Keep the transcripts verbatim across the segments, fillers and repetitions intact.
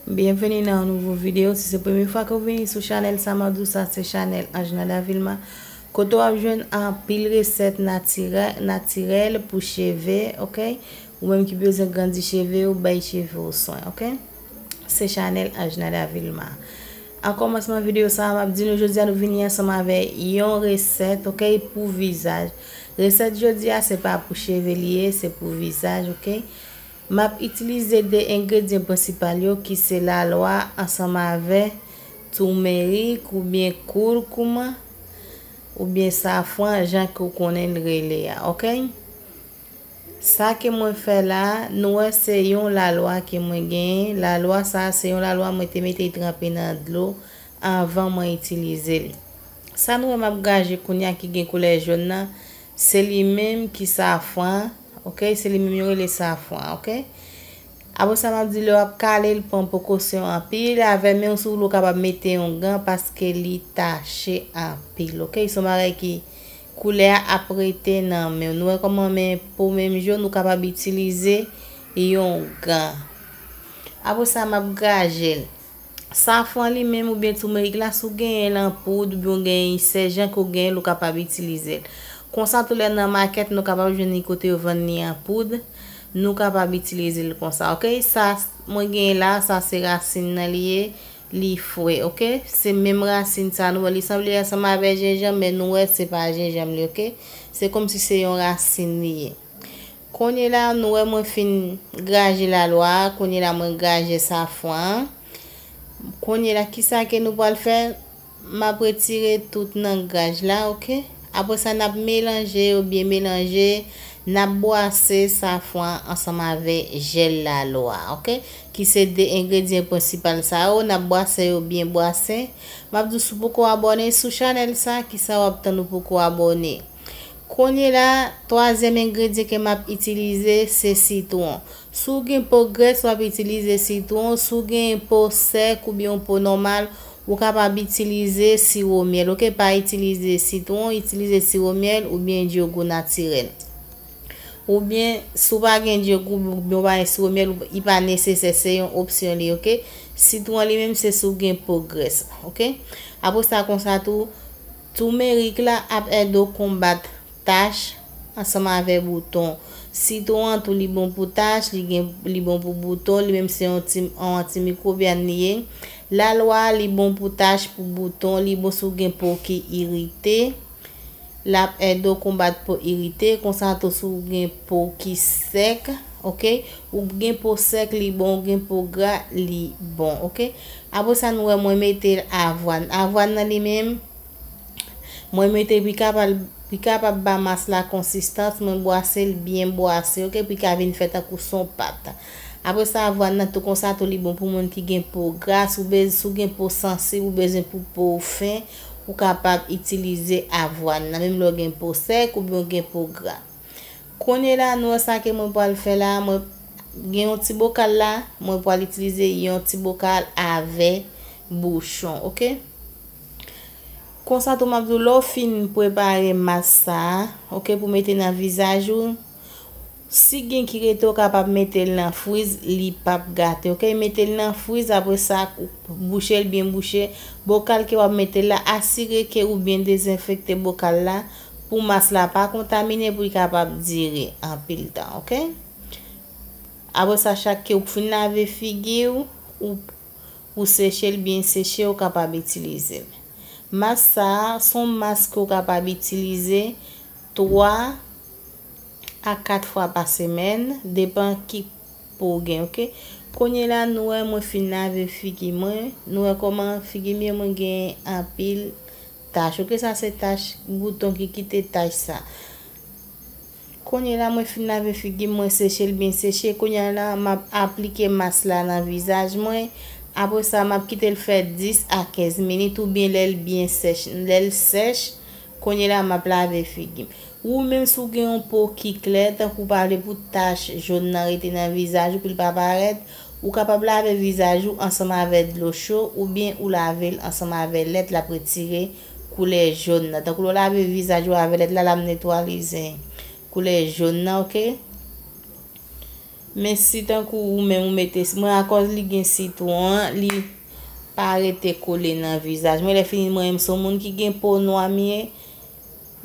Byenveni nan yon nouvo videyo. Si se premye fwa ke w vini sou chanèl sa, m ap di w sa se chanèl Anjnada Vilma. Kote w ap jwenn anpil resèt natirè-, natirèl pou cheve, oke? Ou menm ki bezwen grandi cheve w, bay cheve w swen, oke? Se chanèl Anjnada Vilma. An kòmansman videyo sa, m ap di nou jodi a nou vini ansanm avè yon resèt, oke, pou vizaj. Resèt jodi a, se pa pou cheve li ye, se pou vizaj, oke? M ap itilize de engredyan prensipal yo ki se lalwa ansanm avè toumerik oubyen kourkouma oubyen safran jan ke w konnen l rele a, oke? Sa ke mwen fè la, nou wè se yon lalwa ke mwen genyen. Lalwa sa a se yon lalwa mwen te mete l tranpe nan dlo anvan mwen itilize l. Sa nou wè m ap graje kounye a ki gen koulè jòn nan, se li menm ki safran, oke? Se li menm yo rele safran, oke? Apre sa, m ap di lè w ap kale l, pran prekosyon anpil avè men w, si w vle w kapab mete yon gan paske li tache anpil, oke? Se yon bagay ki koulè a ap rete nan men w. Nou wè kòman men po menm jòn, ou kapab itilize yon gan. Apre sa, m ap graje l. Safran li menm oubyen toumerik la, si w genyen l an poud oubyen w genyen li sèch, jan ke w genyen l, ou kapab itilize l. Konsa tou lè nan makèt, nou kapab jwenn li kote yo vann li an poud, nou kapab itilize l konsa, oke? Sa mwen genyen la, sa se rasin nan li ye, li fre, oke? Se menm rasin sa nou wè, li sanble ansanm avè jenjanm, men nou wè se pa jenjanm li, oke? Se kòmsi se yon rasin li ye. Kounye la, nou wè mwen fin graje lalwa a, kounye la mwen graje safran an. Kounye la, kisa ke nou pral fè? M ap retire tout nan graj la, oke? Apre sa, n ap melanje yo byen melanje. N ap bwase safran ansanm avè jèl lalwa, oke? Ki se de engredyan prensipal sa yo. N ap bwase yo byen bwase. M ap di w si w poko abòne sou chanèl sa, kisa w ap tann ou poko abòne? Kounye la, twazyèm engredyan ke m ap itilize, se sitwon. Si w gen po grès, w ap itilize sitwon. Si w gen po sèk oubyen yon po nòmal, ou kapab itilize siwo myèl, oke? Pa itilize sitwon, itilize siwo myèl oubyen djogou natirèl. Oubyen, si w pa gen djogou oubyen w pa gen siwo myèl, li pa nesesè, se yon opsyon li, oke? Sitwon li menm, se si w gen po grès, oke? Apre sa, konsa tou, toumerik la ap ede w konbat tach ansanm avè bouton. Sitwon an tou li bon pou tach, li gen, li bon pou bouton, li menm se yon ti, yon antimikwobyan li ye. Lalwa a li bon pou tach, pou bouton, li bon si w gen po ki irite. L ap ede w konbat po irite, konsa tou si w gen po ki sèk, oke? Ou gen po sèk, li bon, ou gen po gra, li bon, oke? Apre sa, nou wè mwen mete avwàn. Avwàn nan li menm, mwen mete pou li kapab, pou li kapab ba mas la konsistans, mwen bwase l byen bwase, oke, pou li ka vin fè tankou se yon pat. Apre sa, avwàn nan tou konsa tou li bon pou moun ki gen po gra, si w bez-, si w gen po sansib, ou bezwen pou po w fen, ou kapab itilize avwàn nan, menm lè w gen po sèk oubyen w gen po gra. Kounye la, nou wè sa ke mwen pral fè la, mwen gen yon ti bokal la, mwen pral itilize yon ti bokal avè bouchon, oke? Konsa tou m ap di w, lè w fin prepare mas sa a, oke, pou mete nan vizaj ou, si gen ki rete, w kapab mete l nan friz, li p ap gate, oke? Mete l nan friz, apre sa, bouche l byen bouche. Bokal ke w ap mete l la, asire ke ou byen dezenfekte bokal la pou mas la pa kontamine, pou li kapab dire anpil tan, oke? Apre sa, chak ke w fin lave figi w, ou, ou seche l byen seche, ou kapab itilize l. Mas sa a, se yon mas ke w kapab itilize twa a kat fwa pa semèn, depan ki po w gen, oke? Kounye la, nou wè mwen fin lave figi mwen. Nou wè kòman figi m yo, mwen gen anpil tach, oke? Sa se tach bouton ki kite tach sa. Kounye la, mwen fin lave figi m, mwen seche l byen seche. Kounye la, m ap aplike mas la nan vizaj mwen. Apre sa, m ap kite l fè dis a kenz minit oubyen lè l byen sèch. Lè l sèch, kounye la, m ap lave figi m. Ou menm, si w gen yon po ki klè, tankou w pa vle pou tach jòn nan rete nan vizaj ou, pou l pa parèt, ou kapab lave vizaj ou ansanm avè dlo cho, oubyen ou lave l ansanm avè lèt, l ap retire koulè jòn nan. Tankou lè w lave vizaj ou avè lèt la, l ap netwalize koulè jòn nan, oke? Men si tankou ou menm ou mete, mwen, akòz li gen sitwon an, li pa rete kole nan vizaj mwen. Lè fini, mwen menm se yon moun ki gen po nwa m ye.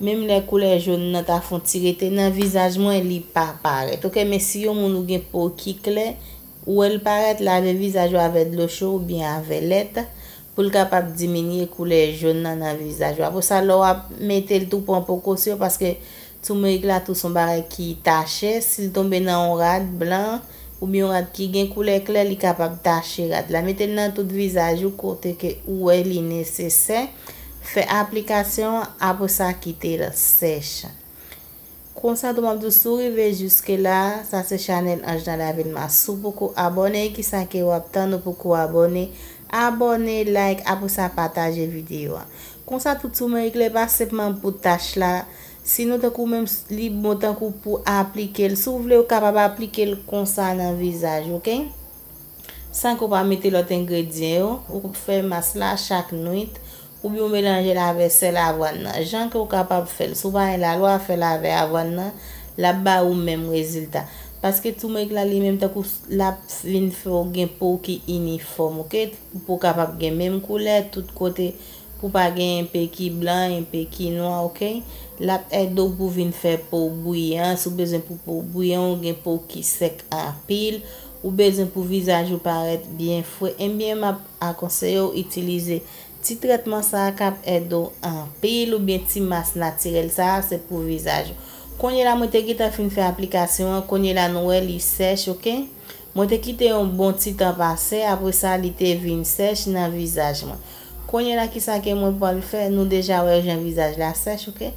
Menm lè koulè jòn nan ta fè yon ti rete nan vizaj mwen, li pa parèt. Oke, men si yon moun ou gen po ki klè, ou wè l parèt, lave vizaj ou avè dlo cho oubyen avè lèt pou l kapab diminye koulè jòn nan nan vizaj ou. Apre sa, lè w ap mete l tou, pran prekosyon, paske toumerik la tou se yon bagay ki tache. Si l tonbe nan yon rad blan oubyen yon rad ki gen koulè klè, li kapab tache rad la. Mete l nan tout vizaj ou kote ke ou wè li nesesè. Fè aplikasyon an, apre sa kite l sèch. Konsa, tou m ap di w, si w rive jiske la, sa se chanèl Ange dans la ville m. Si w poko abòne, kisa ke w ap tann? Ou poko abòne, abòne, like, apre sa pataje videyo a. Konsa, tout toumerik la, e pa senpman pou tach la. Si nou tankou menm, li bon tankou pou aplike l. Si w vle, ou kapab aplike l konsa nan vizaj, oke? San ke w pa mete lòt engredyan yo, ou fè mas la chak nwit, oubyen w melanje l avè sèl avwàn nan. Jan ke w kapab fè l. Si w pa gen lalwa, fè l avè avwàn nan, l ap ba ou menm rezilta. Paske toumerik la, li menm tankou s-, l ap vin fè w gen po ki inifòm, oke? Pou w kapab gen menm koulè tout kote, pou w pa gen enpe ki blan, enpe ki nwa, oke? L ap ede w pou w vin fè po w bwiyan. Si w bezwen pou po w bwiyan, ou gen po ki sèk anpil, ou bezwen pou vizaj ou parèt byen fre, ebyen, m ap akonseye w itilize ti trètman sa a k ap ede w anpil, oubyen ti mas natirèl sa a, se pou vizaj ou. Kounye la, mwen te gentan fin fè aplikasyon an, kounye la, nou wè li sèch, oke? Mwen te kite yon bon ti tan pase, apre sa, li te vin sèch nan vizaj mwen. Kounye la, kisa ke mwen pral fè? Nou deja wè jan vizaj la sèch, oke?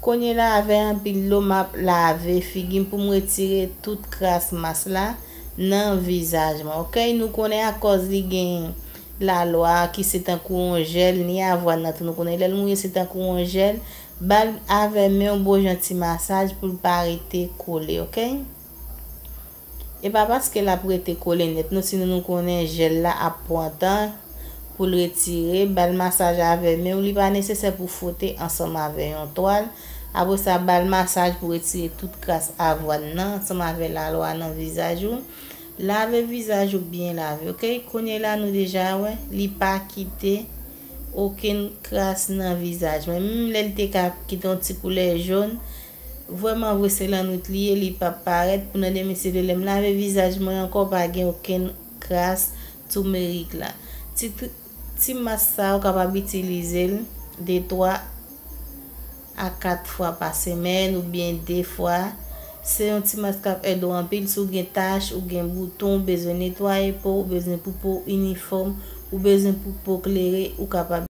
Kounye la, avè anpil dlo, m ap lave figi m pou m retire tout kras mas la nan vizaj mwen, oke? Nou konnen akòz li gen lalwa ki se tankou yon jèl, ni avwàn nan tou nou konnen lè l mouye se tankou yon jèl, ba l avè men w bon jan ti masaj pou l pa rete kole, oke? E pa paske l ap rete kole nèt, non, sinon nou konnen jèl la ap pran tan pou l retire. Ba l masaj avè men w, li pa nesesè pou fwote ansanm avè yon twal. Apre sa, ba l masaj pou retire tout kras avwàn nan ansanm avè lalwa nan vizaj ou. Lave vizaj ou byen lave, oke? Kounye la, nou deja wè, li pa kite okenn kras nan vizaj mwen. Menm lè l te ka kite yon ti koulè jòn, vrèman vre se lannwit li ye, li p ap parèt. Pou nan demen, se lè m lave vizaj mwen ankò, pa gen okenn kras toumerik la. Ti, ti mas sa, ou kapab itilize l de twa a kat fwa pa semèn oubyen de fwa. Se yon ti mas k ap ede w anpil. Si w gen tach, ou gen bouton, ou bezwen netwaye po, ou bezwen pou po w inifòm, ou bezwen pou po w klere, ou kapab